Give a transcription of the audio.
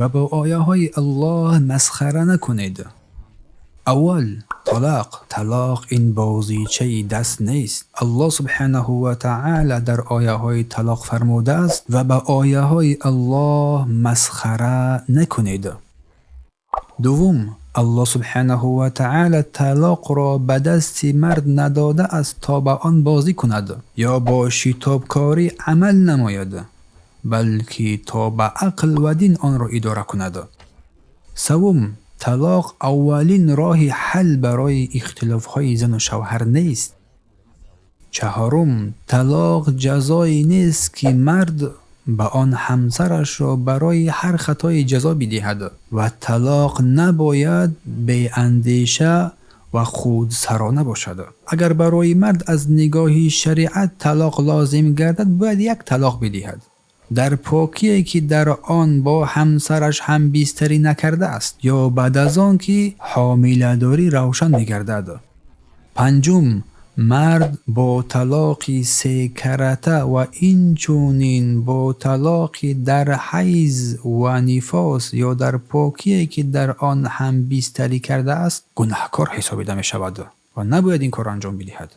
Ва бо ояҳои Аллоҳ масхара накунед. Аввал, талоқ. Талоқ ин бозичаи даст нест. Аллоҳ субҳонаҳу ва таъоло дар ояҳои талоқ фармудааст: ва ба ояҳои Аллоҳ масхара накунед. Дуввум, Аллоҳ субҳонаҳу ва таъоло талоқро ба дасти мард надодааст то ба он бозӣ кунад ё бо шитобкорӣ амал намояд, балки то ба ақл ва дин онро идора кунад. Севум, талоқ аввалин роҳи ҳал барои ихтилофҳои зану шавҳар нест. Чаҳорум, талоқ ҷазое нест, ки мард ба он ҳамсарашро барои ҳар хатое ҷазо бидиҳад ва талоқ набояд беандеша ва худсарона бошад. Агар барои мард аз нигоҳи шариат талоқ лозим гардад, бояд як талоқ бидиҳад дар покие, ки дар он бо ҳамсараш ҳамбистарӣ накардааст ё баъд аз он ки ҳомиладорӣ равшан мегардад. Панҷум, мард бо талоқи секарата ва инчунин бо талоқи дар ҳайз ва нифос ё дар покие, ки дар он ҳамбистарӣ кардааст, гунаҳкор ҳисобида мешавад ва набояд ин корро анҷом бидиҳад.